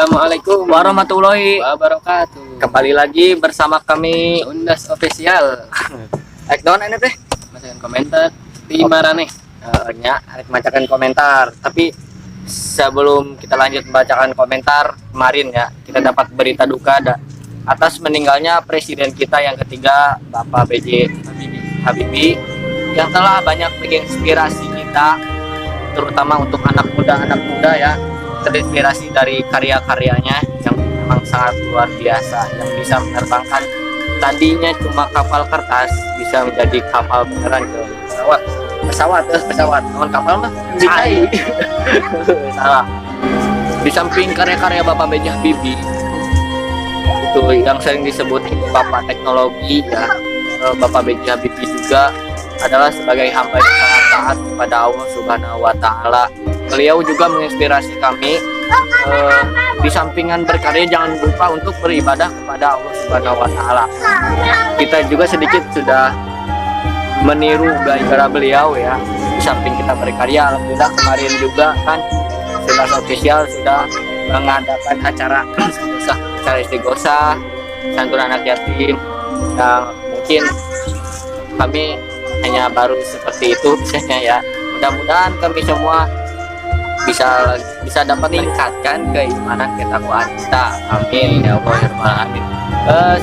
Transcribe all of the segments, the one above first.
Assalamualaikum warahmatullahi wabarakatuh. Kembali lagi bersama kami Undas Official. Rek naon ini teh? Masakan komentar di maraneh. Nya, rek membacakan komentar. Tapi sebelum kita lanjut membacakan komentar, kemarin ya kita dapat berita duka atas meninggalnya presiden kita yang ketiga, Bapak B.J. Habibie. Habibie, yang telah banyak menginspirasi kita, terutama untuk anak muda ya, terinspirasi dari karya-karyanya yang memang sangat luar biasa, yang bisa menerbangkan tadinya cuma kapal kertas bisa menjadi kapal beneran ke Pesawat. Pesawat, pesawat non kapal mah cai salah. Di samping karya-karya Bapak B.J. Habibie itu yang sering disebut Bapak Teknologi ya, Bapak B.J. Habibie juga adalah sebagai hamba yang sangat taat kepada Allah Subhanahu wa Ta'ala. Beliau juga menginspirasi kami, di sampingan berkarya jangan lupa untuk beribadah kepada Allah Subhanahu wa Ta'ala. Kita juga sedikit sudah meniru gaya beliau ya. Di samping kita berkarya, alhamdulillah kemarin juga kan Sundas Official sudah mengadakan acara istighosah, acara istighosah, santunan anak yatim, yang mungkin kami hanya baru seperti itu misalnya ya. Mudah-mudahan kami semua bisa bisa dapat meningkatkan keimanan, ketakwaan kita. Amin ya Allah ya Rabbal alamin.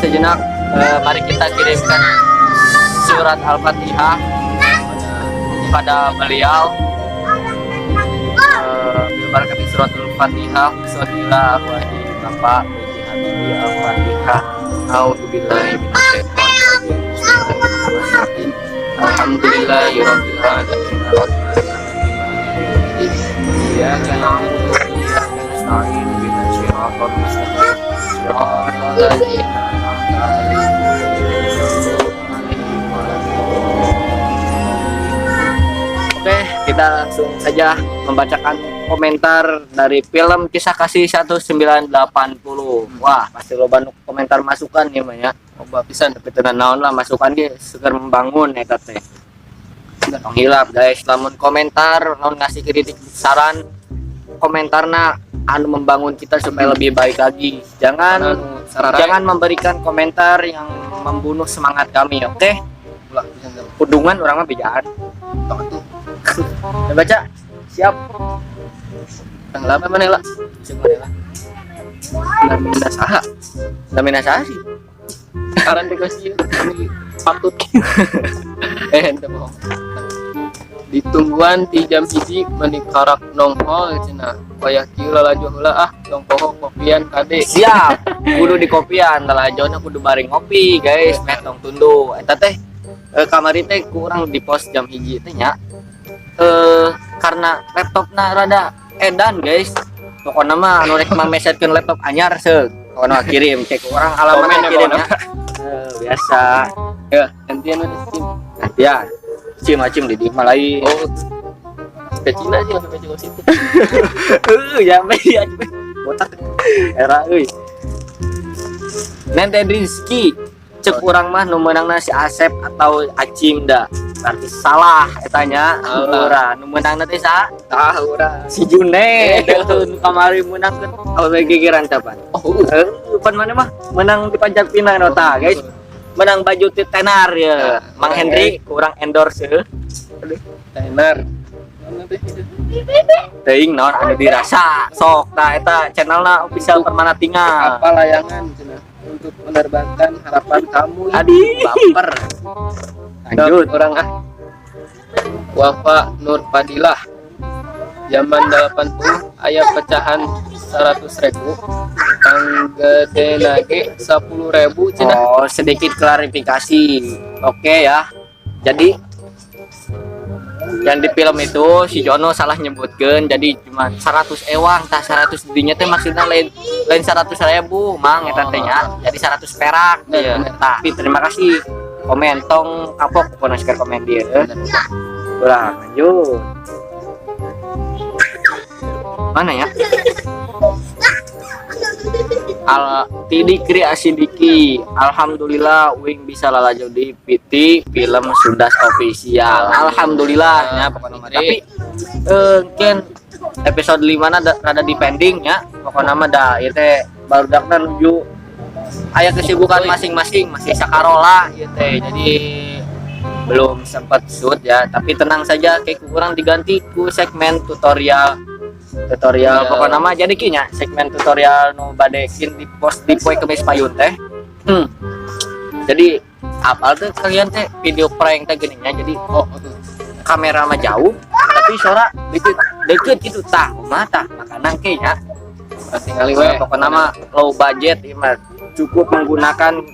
Sejenak, mari kita kirimkan surat Al-Fatihah kepada beliau. Bil barakati suratul Fatihah sholillah arwahi Bapak B.J. Habibie. Al-Fatihah. A'udzubillahi minasyaitonir rajim. Bismillahirrahmanirrahim. Alhamdulillahirabbil alamin. Arrahmanirrahim. Iyyaka na'budu wa iyyaka nasta'in. Ihdinas siratal mustaqim. Siratal ladzina an'amta 'alaihim ghairil maghdubi 'alaihim waladdallin. Oke, kita langsung saja membacakan komentar dari film Kisah Kasih 1980. Wah, pasti loba nu komentar masukan ya, Mah, ya. Loba pisan. Tapi tenan naon lah, masukan dia seger membangun eta teh. Tong hilap guys, lamun komentar, lamun ngasih kritik, saran, komentarna anu membangun kita supaya lebih baik lagi. Jangan Anu sararai. Jangan memberikan komentar yang membunuh semangat kami, oke? Ulah pisan tuh. Kudungan urang mah bejaan. Tok tuh. Kita baca. Siap. Tanggal apa mana lah? Bisa mana lah. Namina saha? Namina saha sih? Karan teh geus ieu. Ini patut. Ente bohong. Ditungguan ti jam 1 meni karak nongol cenah. Wayah kieu lalajo heula ah, tong poho kopian kade. Siap. Kudu di kopian, lalajona kudu bareng ngopi, guys. Meh tong tunduh. Eta teh kamari teh kurang di post jam 1 teh nya. Karena laptopna rada edan, guys. Pokoknya mah anu rek mesetkeun laptop anyar seuk. Pokoknya mah kirim cek urang alamatnya Komen ya, kirim pokoknya. Ya. Biasa. Ya, gantian udah Cim. Gantian. Cim acim di mah lain. Oh. Ke Cina sih sampai ke situ. Ya ya botak era euy. Nente Rizky, cek urang mah nu meunangna si Asep atau Acim da. Berarti salah etanya. Salah. Urang nu meunangna teh saha? Tah urang. Si June tuh nu kamari meunangkeun awewe gigiran teh pan. Oh, Heuh, pan mana mah menang di Panjat Pinang nota, guys. Menang baju ti tenar ya. Mang Henry kurang endorse heuh. Tenar. Mana teh itu? Teuing naon anu dirasa. Sok tah eta channelna official Permana Tinggal. Apa layangan cenah untuk menerbangkan harapan kamu. Adi. Baper. Lanjut. Orang ah. Wafa Nur Fadilah. Zaman 80 aya pecahan 100 ribu, panggedena ge 10 ribu cenah. Oh, sedikit klarifikasi. Oke ya. Jadi yang di film itu si Jono salah nyebutkan, jadi cuma 100 ewang tah, 100 dinya teh maksudnya lain lain 100 ribu mang eta teh nya, jadi 100 perak. Iya. Ya, tapi terima kasih komen, tong kapok pokoknya share komen dia. Ulah lanjut mana ya. Al Tidi Kriasidiki, alhamdulillah wing bisa lalajo di PT film Sundas Official. Alhamdulillah ya pokoknya mah. Tapi mungkin episode 5 na rada di pending ya. Pokokna mah da ieu teh barudakna nuju aya kesibukan masing-masing, masih sakarola ieu teh. Jadi belum sempat shoot ya, tapi tenang saja, kayak kurang diganti ku segmen tutorial tutorial. Pokokna mah jadi kieu nya, segmen tutorial nu bade kin di post di poe Kemis payun teh. Jadi apal tuh kalian teh video prank teh gini nya, jadi Oh, tuh. Kamera mah jauh tapi suara deket deket gitu. Tah, kumaha tah makanan ke nya. Tinggali we. Pokoknya mah low budget ieu mah, cukup menggunakan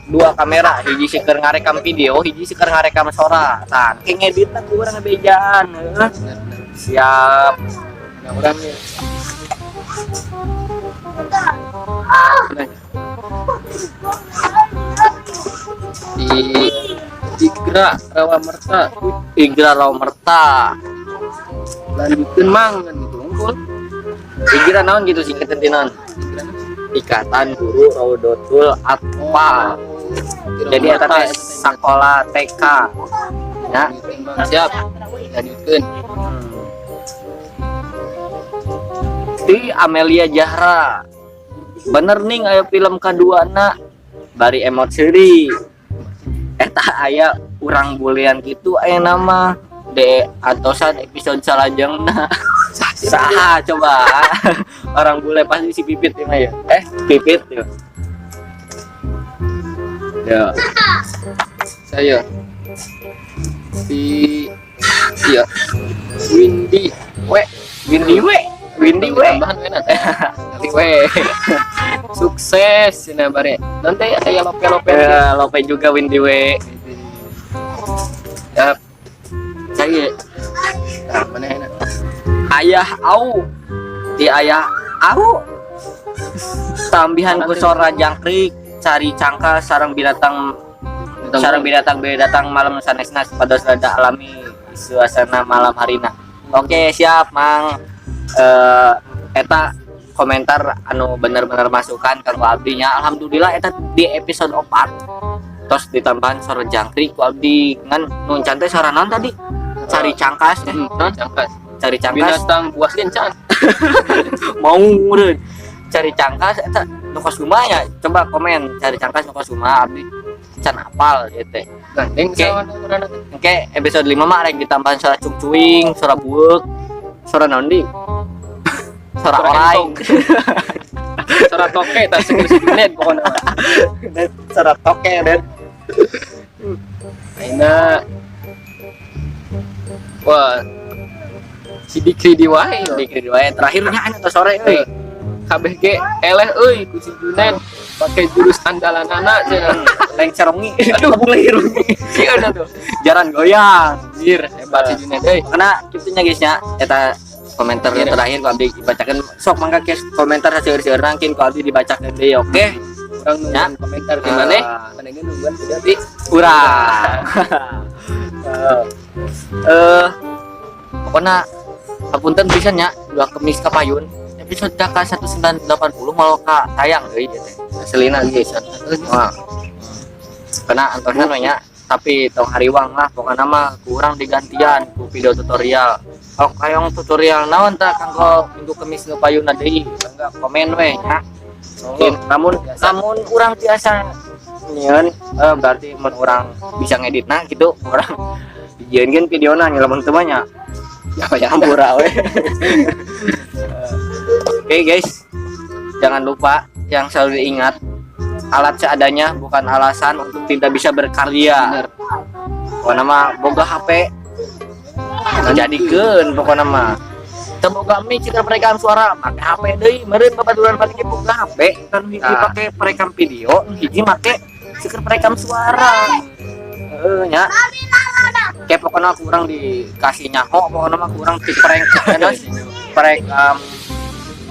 dua kamera, hiji sih keur ngarekam video, hiji sih keur ngarekam suara. Tah, ke ngeditna ku urang ngebejaan, heuh. Bener, bener. Siap. Nah, urang nih. Nah. Di Igra Rawamerta. Igra Rawamerta. Lanjutkeun, Mang, kan gitu unggul. Igra naon gitu singkatan ti naon? Ikatan Guru Raudatul Atfal. Jadi eta teh sakola TK ya. Lanjutkeun, Mang. Siap. Lanjutkeun. Di Amelia Jahra, bener nih aya film kaduana bari emot seuri eta aya urang bulean gitu, aya nama de antosan episode salajengna. Saha coba orang bule? Pasti si Pipit ya mah ya. Pipit ya ya. Saya di, iya, Windy W. Windy W, Windy W. Tambahan we nanti. Nanti we. Sukses cenah bare. Nanti aya lope-lope. Ya, lope juga Windy W. Ya. Saya. Nah, mana enak. Ayah au di ayah au tambihan ku sora jangkrik cari cangka sarang binatang, sarang binatang binatang malam sanesna pada rada alami suasana malam harina. Oke, siap, Mang. Eta komentar anu bener-bener masukan kanggo abdi nya. Alhamdulillah eta di episode 4 tos ditambahan suara jangkrik ku abdi. Ngan nu can teh suara naon tadi, cari cangkas eh? Cangkas. Cari cangkas. Binatang buas can. Mau meureun cari cangkas eta nu kos kumaha ya? Coba komen cari cangkas nu kos kumaha, abdi can apal ieu teh. Gandeng Oke. sama urang teh. Oke, episode 5 mah rek ditambahan suara cungcuing, suara bueuk, suara naon di? Suara Suara orai. entong. Suara toke tah segeu si Junet pokona mah. Suara toke den. Aina. Wah. Si Dikri di wae. Dikri wae terakhirnya anu tos sore euy. Kabeh ge eleh euy ku si Junet pakai jurus andalanana cenah. Lengser wengi. Aduh, leher wengi. Sieun atuh. Jaran goyang. Anjir, hebat si Junet euy. Karena kitu nya guys nya, eta komentar Iya. terakhir ku abdi dibacakeun. Sok mangga guys komentar seueur-seueur nangkin ku abdi dibacakeun deui, oke? Urang nungguan komentar di mana? Mana ge nungguan tidak di Urang. Pokoknya hapunten pisan nya, dua Kemis kapayun episode KK 1980 mau ka tayang euy ieu teh. Aslina guys. Wah. Karena antosna we nya, tapi tong hariwang lah, pokoknya mah kurang digantian ku video tutorial. Oh, kayong tutorial naon tah kanggo minggu Kemis nu payunna deui? Enggak komen we nya. Namun namun urang biasa nyieun, berarti mun urang bisa ngeditna gitu, urang dijieunkeun videona nya, lamun teu mah nya Ya ya. Hampura we. Oke guys, jangan lupa yang selalu diingat, alat seadanya bukan alasan untuk tidak bisa berkarya. Bener. Pokoknya mah boga HP jadikeun pokoknya mah. Teu boga mic keur perekam suara, make HP deui meureun. Babaturan balik boga HP kan hiji Nah. pake perekam video, hiji make keur perekam suara. Heeh nya. Kayak pokoknya kurang dikasih nyaho, pokoknya mah kurang di prank prank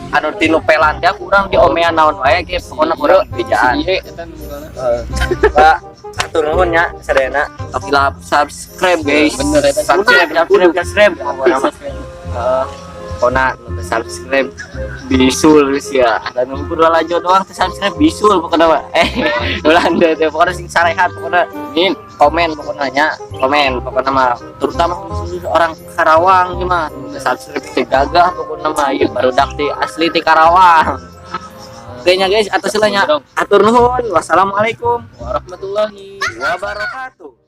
anu tilu pelan teh kurang di omean naon wae ge pokoknya kurang bejaan. Si Iye eta nungguan. Pak, atur nuhun nya sadayana. Tapi lah subscribe guys. Bener, eta. Subscribe, subscribe, subscribe. Pokoknya mah. Pokoknya nu teu subscribe bisul geus ya. Dan nunggu lalajo doang teu subscribe bisul pokoknya mah. Ulah teu teh pokoknya sing sarehat pokoknya. Amin. Komen pokoknya nya, komen pokoknya mah, terutama khusus orang Karawang ieu mah nu subscribe teh gagah pokoknya mah, ieu barudak teh asli ti Karawang. Oke nya guys, atos lah nya. Dong. Atur nuhun. Wassalamualaikum warahmatullahi wabarakatuh.